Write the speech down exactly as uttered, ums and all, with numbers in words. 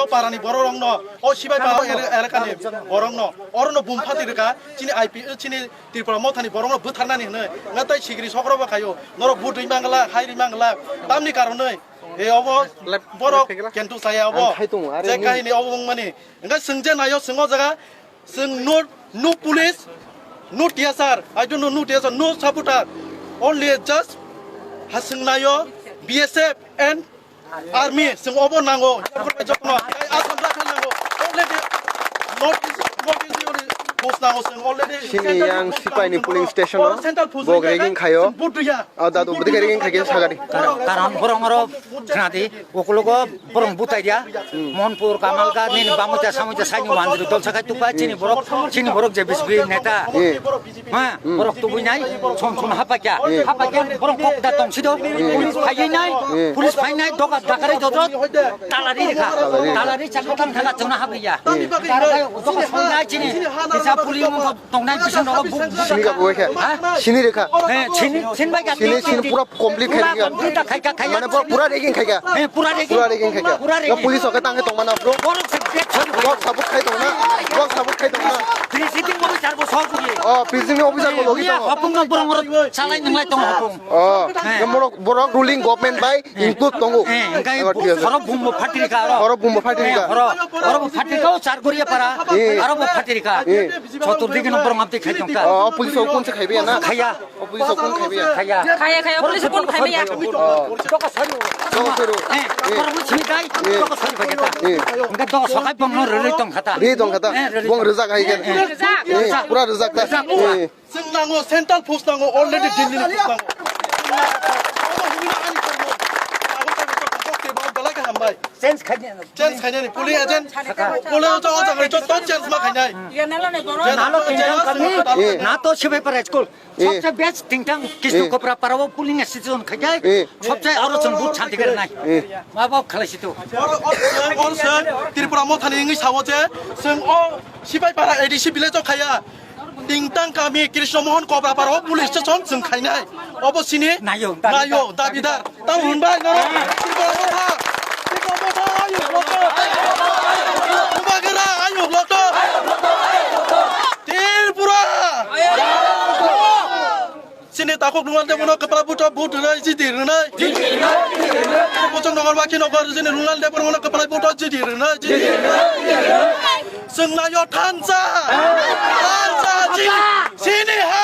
O parani borok rokno, o Sibai para ele-, elakani borokno, orono bumphati rwkha, chini I P, chini Tripura mothani borokno bwtharnani hwnwi, natai sigri sokrobo khaio, norok butwi mangla, hai ri mangla, tamni karonwi, e obo borok kentu saya obo, je kahini obo wngmani, hwnkhe chwng je naio chwng o jaga, chwng no, no police, no T S R, I don't know, no T S R, no supporter, only just ha chwng naio B S F and Army, chwng obo nango, jotono, tei Assam rifle nango, already North East, North East ni post nango, chwng already Chini central yang force sipai ni nango, polling station o central force bo ni ragging khaio. Chwng vote rwya. Ah, dadu, bwdikhe ragging khaikhe sagadi. Karon borok oro khnadi, ukulogo borok butai dia, Monpur, Kamalga, nini bamucha, samucha, saini wandri dol sakai tukha, chini borok, chini borok je bisbi neta. Eh. Ha, borok tubui nai, som som hapakya. Eh. Hapakya, borok kok da tong sido. Eh. Police phai nai, eh, police phai nai, doga dakari dodot, talari rikha. Talari rikha. Talari chakha tang thaga chona hapya. Eh. Doga song nai chini, kisa puli mo tong nai bising doga bu, bu. Sini ka buai kha. Ha? Sini rikha. Eh, sini, sin bai ka. Sini, sini pura complete khai rikha. Pura complete khai kha, khai kha. Mane pura, pura ragging khai kha. Eh, pura ragging. Pura ragging khai kha. Pura ragging. Police oke tang tong mana bro? Borok se bek chori. Borok sabut khai tong na. Borok sabut khai tong na. Presiding officer bo sok guri. Oh, presiding officer bo logi tongo. Hopung no borok salai nang lai tong hopung. Oh, eh, borok, borok ruling government bai include tongo. Eh, engkai. Oh, thik ase. Borok bumbo phatri kha aro. Borok bumbo phatri kha. Eh, borok, borok phatri kha, char guriya para. Eh. Aro bo phatri kha. Eh. Chotur digi no borok ngam te khai tong kha. Oh, police o kun se khai be na? Khaya. O police o kun khai be ya? Khaya. Khaya, khaya, police o kun khai be ya. Oh. Doka sori. Doka sori. Eh, eh, borok bo sini dai. Eh. Doka sori bai ta. Eh. Engkai doka sokai bong no roi tong kha ta. Roi tong kha ta. Eh, roi. Bong rwjak hai khe. Eh, rwjak. Eh, pura rwjak ta. Rwjak pura. Eh. Chwng nango, central force nango, already Delhi ni force nango. Obo hwnwi no ani tongmo. Abo tongmo to kok te bo belai kaham bai. Change khainai. Change khainai ni police agent. Police to o jaga to change ma khainai. Change ma khainai. Na to Sibai para school. Eh. Sobse best tingtang Kishno, eh, Kopra para o polling station khainai. Eh. Sobse aro chwng but shanti khe nai. Eh. Ma bo khalai situ. Or, or, or, or, sir, Tripura mothani wngwi sao je, chwng o Sibai para A D C village o khaya. Tingtang kami Krishna Mohan Kobrapara o police station chwng khainai. Obo sini nayo, nayo, dabidar. Tamo hwnbai norok Tripura motha, Tripura motha ayuk loto. Bubagra ayuk loto. Tripura. Sini takhuk nungal de bono kwpla buto but rwnai, jiti rwnai. Pochong nongor bakhi nongor sini nungal de bono kwpla buto jiti rwnai, jiti rwnai. Chwng nayo thansa. Thansa chini, chini ha.